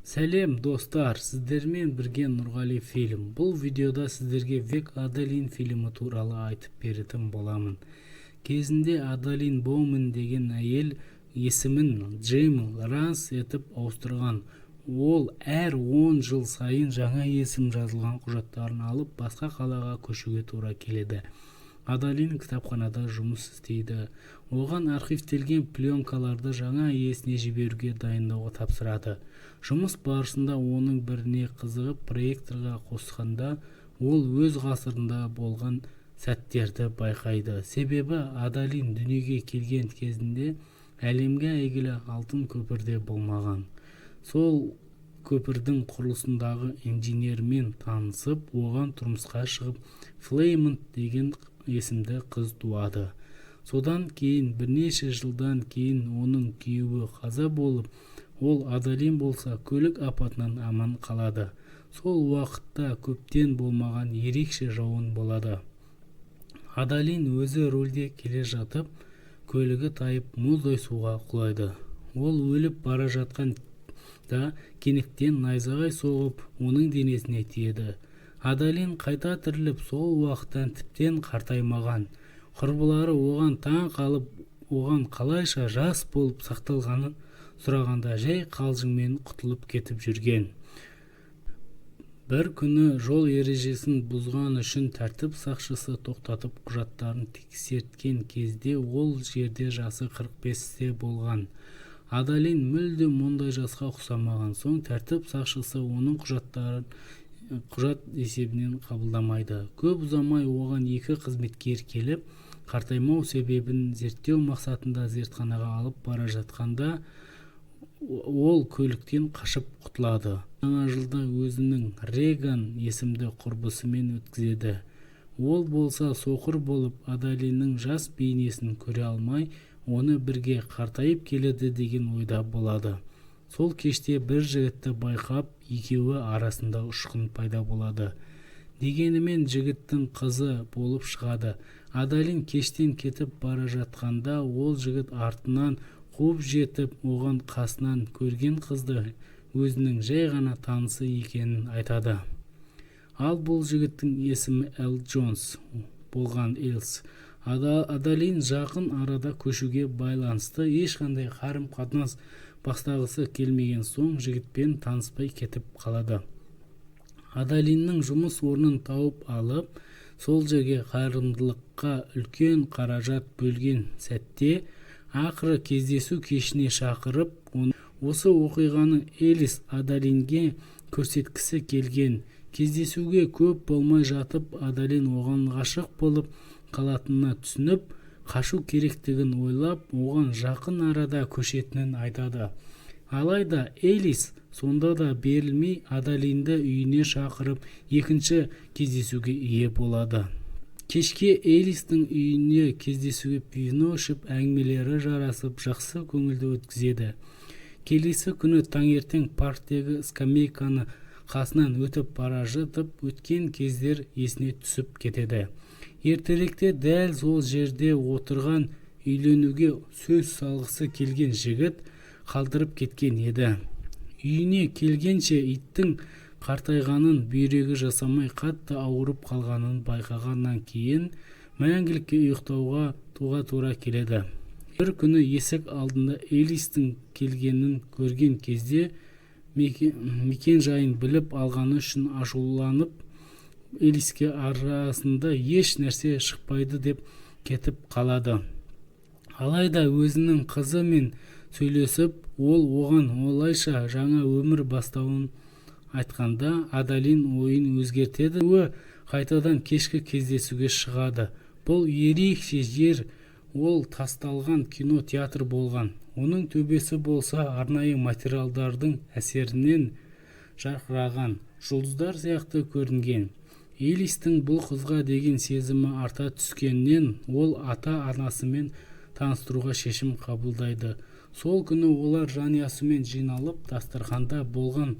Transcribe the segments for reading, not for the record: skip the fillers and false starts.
Сәлем, достар! Сіздермен бірге Нұрғали Фильм. Бұл видеода сіздерге «Век Аделин» фильмі туралы айтып беретін боламын. Кезінде Аделин Боумен деген әйел есімін Джейм Ранс етіп ауыстырған. Ол әр 10 жыл сайын жаңа есім жазылған құжаттарын алып, басқа қалаға көшуге тура келеді. Адалин кітапханада жұмыс істейді. Оған архивтелген пленкаларды жаңа иесіне жіберуге дайындауға тапсырады. Жұмыс барысында оның біріне қызығып, проекторға қосқанда, ол өз ғасырында болған сәттерді байқайды. Себебі Адалин дүниеге келген кезінде әлемге әйгілі алтын көпірде болмаған. Сол көпірдің құрылысындағы инженермен танысып, оған тұрмысқа шығып, Флеймонт деген есімді қыз туады. Содан кейін бірнеше жылдан кейін оның күйеуі қаза болып, ол Адалин болса, көлік апатынан аман қалады. Сол уақытта көптен болмаған ерекше жауын болады. Адалин өзі рульде келе жатып, көлігі тайып, мұздай суға құлайды. Ол өліп бара жатқан да, кенеттен найзағай соғып, оның денесіне тиеді. Адалин қайта тіріліп, сол уақыттан тіптен қартаймаған. Құрбылары оған таң қалып, оған қалайша жас болып сақталғанын сұрағанда, жай қалжыңмен құтылып кетіп жүрген. Бір күні жол ережесін бұзған үшін тәртіп сақшысы тоқтатып, құжаттарын тексерткен кезде, ол жерде жасы 45-те болған. Адалин мүлде мұндай жасқа ұқсамаған соң, тәртіп сақшысы оның құжаттарын құжат есебінен қабылдамайды. Көп ұзамай оған екі қызметкер келіп, қартаймау себебін зерттеу мақсатында зертханаға алып бара жатқанда, ол көліктен қашып құтылады. Жаңа жылды өзінің Реган есімді құрбысымен өткізеді. Ол болса соқыр болып, Адалиннің жас бейнесін көре алмай, оны бірге қартайып келеді деген ойда болады. Сол кеште бір жігітті байқап, екеуі арасында ұшқын пайда болады. Дегенімен жігіттің қызы болып шығады. Адалин кештен кетіп бара жатқанда, ол жігіт артынан қуып жетіп, оған қасынан көрген қызды өзінің жай ғана танысы екенін айтады. Ал бұл жігіттің есімі Эл Джонс болған. Элс Адалин жақын арада көшуге байланысты ешқандай қарым-қатынас бастағысы келмеген соң, жігітпен таныспай кетіп қалады. Адалиннің жұмыс орнын тауып алып, сол жерге қайырымдылыққа үлкен қаражат бөлген сәтте, ақыры кездесу кешіне шақырып, осы оқиғаны Элис Адалинге көрсеткісі келген. Кездесуге көп болмай жатып, Адалин оған ғашық болып қалатынына түсініп, қашу керектігін ойлап, оған жақын арада көшетінін айтады. Алайда Элис сонда да берілмей, Адалинді үйіне шақырып, екінші кездесуге ие болады. Кешке Элистің үйіне кездесуге вино ішіп, әңгімелері жарасып, жақсы көңілді өткізеді. Келесі күні таңертең парктегі скамейканы қасынан өтіп бара жатып, өткен кездер есіне түсіп кетеді. Ертеректе дәл сол жерде отырған үйленуге сөз салғысы келген жігіт қалдырып кеткен еді. Үйіне келгенше иттің қартайғанын, бүйрегі жасамай, қатты ауырып қалғанын байқағаннан кейін, мәңгілікке ұйықтауға туға тура келеді. Бір күні есік алдында Элистің келгенін көрген кезде, мекен жайын біліп алғаны үшін ашуланып, Элиске арасында еш нәрсе шықпайды деп кетіп қалады. Алайда өзінің қызымен сөйлесіп, ол оған олайша жаңа өмір бастауын айтқанда, Адалин ойын өзгертеді. Қайтадан кешкі кездесуге шығады. Бұл ерекше жер, ол тасталған кинотеатр болған. Оның төбесі болса, арнайы материалдардың әсерінен жарқыраған жұлдыздар сияқты көрінген. Элистің бұл қызға деген сезімі арта түскеннен, ол ата-анасымен таныстыруға шешім қабылдайды. Сол күні олар жанұясымен жиналып, дастарханда болған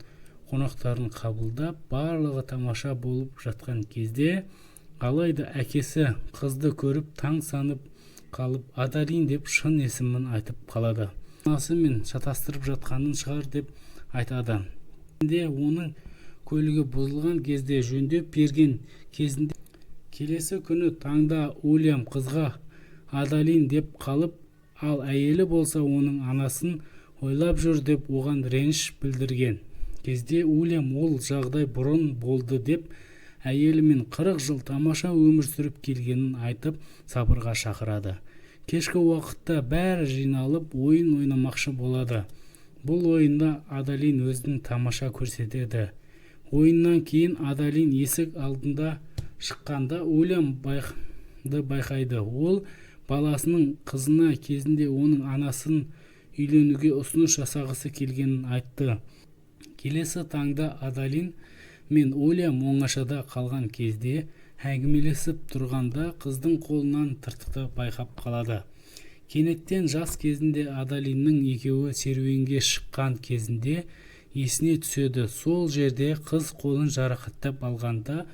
қонақтарын қабылдап, барлығы тамаша болып жатқан кезде, алайда әкесі қызды көріп, таң санып қалып, Адалин деп шын есімін айтып қалады. Анасымен шатастырып жатқанын шығар деп айтады. Оның көлігі бұзылған кезде жөндеп берген кезінде. Келесі күні таңда Уильям қызға Адалин деп қалып, ал әйелі болса оның анасын ойлап жүр деп оған реніш білдірген кезде, Уильям ол жағдай бұрын болды деп, әйелімен 40 жыл тамаша өмір сүріп келгенін айтып, сабырға шақырады. Кешкі уақытта бәрі жиналып ойын ойнамақшы болады. Бұл ойында Адалин өзін тамаша көрсетеді. Ойыннан кейін Адалин есік алдында шыққанда Уильямды байқайды. Ол баласының қызына кезінде оның анасын үйленуге ұсыныс жасағысы келгенін айтты. Келесі таңда Адалин мен Уильям оңашада қалған кезде әңгімелесіп тұрғанда қыздың қолынан тыртықты байқап қалады. Кенеттен жас кезінде Адалиннің екеуі серуенге шыққан кезінде есіне түседі. Сол жерде қыз қолын жарақаттап алғанда,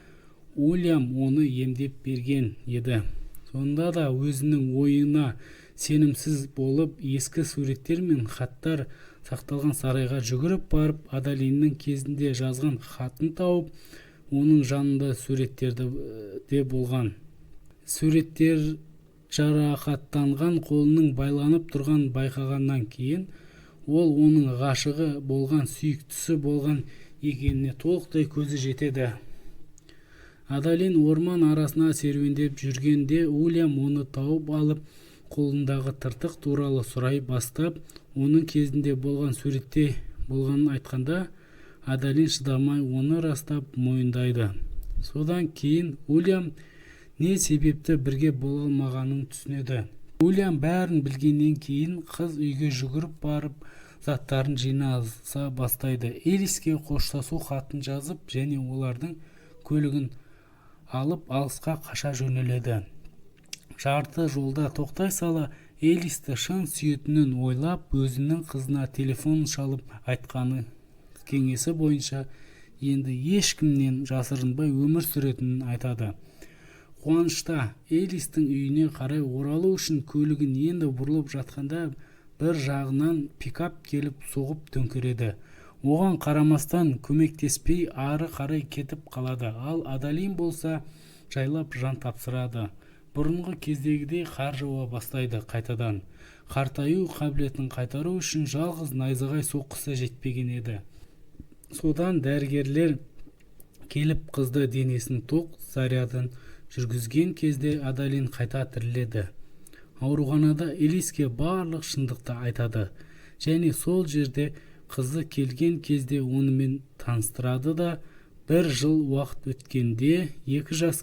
Уильям оны емдеп берген еді. Сонда да өзінің ойына сенімсіз болып, ескі суреттер мен хаттар сақталған сарайға жүгіріп барып, Адалиннің кезінде жазған хатын тауып, оның жанында суреттерді де болған. Суреттер жарақаттанған қолының байланып тұрған байқағаннан кейін, ол оның ғашығы болған, сүйіктісі болған екеніне толықтай көзі жетеді. Адалин орман арасына серуендеп жүргенде Уильям оны тауып алып, қолындағы тыртық туралы сұрай бастап, оның кезінде болған суретте болғанын айтқанда, Адалин шыдамай оны растап, мойындайды. Содан кейін Уильям не себепті бірге бола алмағанын түсінеді. Уильям бәрін білгеннен кейін қыз үйге жүгіріп барып, заттарын жинаса бастайды. Элиске қоштасу хатын жазып және олардың көлігін алып, алысқа қаша жөнеледі. Жарты жолда тоқтай сала, Элисті шын сүйетінін ойлап, өзінің қызына телефон шалып, айтқаны кеңесі бойынша енді ешкімнен жасырынбай өмір сүретінін айтады. Қуанышта Элистің үйіне қарай оралу үшін көлігін енді бұрылып жатқанда, бір жағынан пикап келіп соғып төңкереді. Оған қарамастан көмектеспей, ары қарай кетіп қалады. Ал Адалин болса жайлап жан тапсырады. Бұрынғы кездегідей қар жауа бастайды қайтадан. Қартаю қабілетін қайтару үшін жалғыз найзағай соққысы жетпеген еді. Содан дәрігерлер келіп, қызды денесін тоқ зарядын жүргізген кезде Адалин қайта тіріледі. Ауруханада Элиске барлық шындықты айтады және сол жерде қызы келген кезде онымен таныстырады да, бір жыл уақыт өткенде екі жас